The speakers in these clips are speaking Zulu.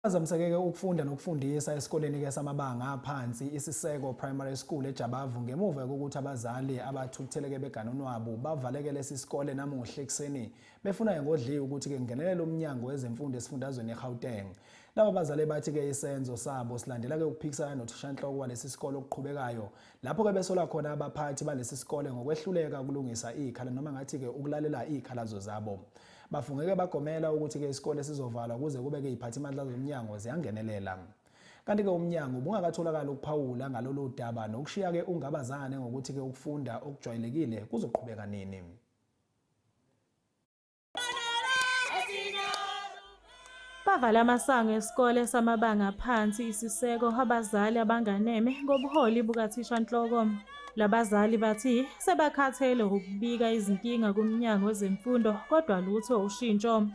Kuphazamiseke-ke ukufunda nokufundisa esikoleni-ke samabanga aphansi iSiseko Primary School eJabavu ngemuva kokuthi abazali abathukutheleke beganonwabu bavaleke lesi sikole namuhla ekuseni befuna ngodliwe ukuthi-ke kungenelele umnyango wezemfundo esifundazweni eGauteng. Laba bazali bathi-ke isenzo sabo silandela-ke ukuphikisana nothishanhloko walesi sikole okuqhubekayo lapho-ke besola khona abaphathi balesi sikole ngokwehluleka ukulungisa ikhala noma ngathi-ke ukulalela iy'khalazo zabo. Bafungeke bagomela ukuthi-ke isikole sizovalwa kuze kube-ke iy'phathimandla zomnyango ziyangenelela. Kanti-ke umnyango ubungakatholakali ukuphawula ngalolu daba nokushiya-ke ungabazane ngokuthi-ke ukufunda okujwayelekile kuzoqhubeka nini. Bavala amasango esikole samabanga aphansi iSiseko abazali abanganeme ngobuholi bukathishanhloko. Labazali bathi sebakhathele ukubika izinkinga kuMnyango wezeMfundo kodwa lutho ushintsho.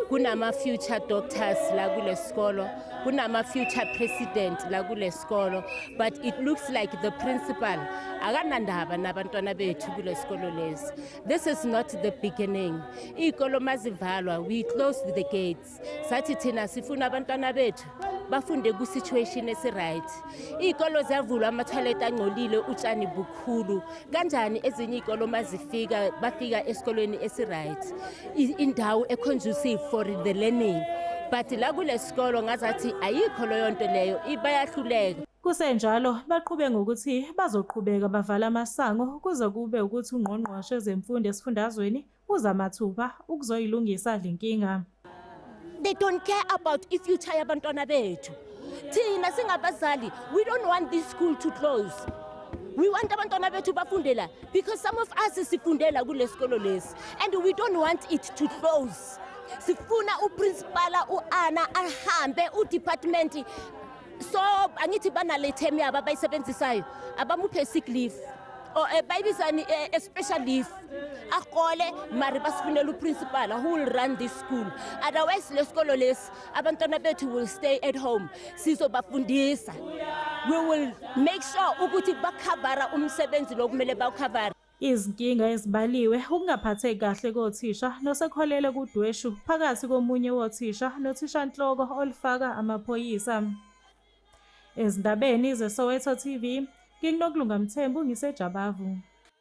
Kunama-future doctors la kule sikolo, kunama-future president la kule sikolo, but it looks like the principal akanandaba nabantwana bethu kule sikolo lesi. This is not the beginning. Iy'kolo mazivalwa, we closed the gates. Sathi thina sifuna abantwana bethu bafunde ku-situation esi-right. Iy'kolo ziyavulwa, ama-toilet angcolile, utshani bukhulu. Kanjani ezinye iy'kolo mazifika bafika esikolweni esi-right, indawo e-conducive for the learning, but la kule sikolo ngazathi ayikho leyo nto leyo, bayahluleka. Kusenjalo, baqhube ngokuthi bazoqhubeka bavala amasango kuze kube ukuthi ungqongqoshe wezemfundo esifundazweni uza mathupha ukuzoyilungisa le nkinga. They don't care about i-future yabantwana bethu. Thina singabazali, we don't want this school to close. We want abantwana bethu bafunde la because some of us sifundela kule sikolo lesi and we don't want it to close. Sifuna uprincipala u-Anna ahambe, udepartment, so angithi banale term yabo abayisebenzisayo, abamuphe sick leave or bayibizani, a special leave, akole mari basifunela uprincipal who will run this school. Otherwise lesikolo lesi abantwana bethu will stay at home. Sizobafundisa, we will make sure ukuthi bakhavara umsebenzi lokumele bawukhavara. Izinkinga ezibaliwe ukungaphatheki kahle kothisha nosekholele kudweshu phakathi komunye wothisha nothishanhloko olufaka amaphoyisa. Ezindabeni zeSoweto TV, nginguNokulunga Mthembu ngiseJabavu.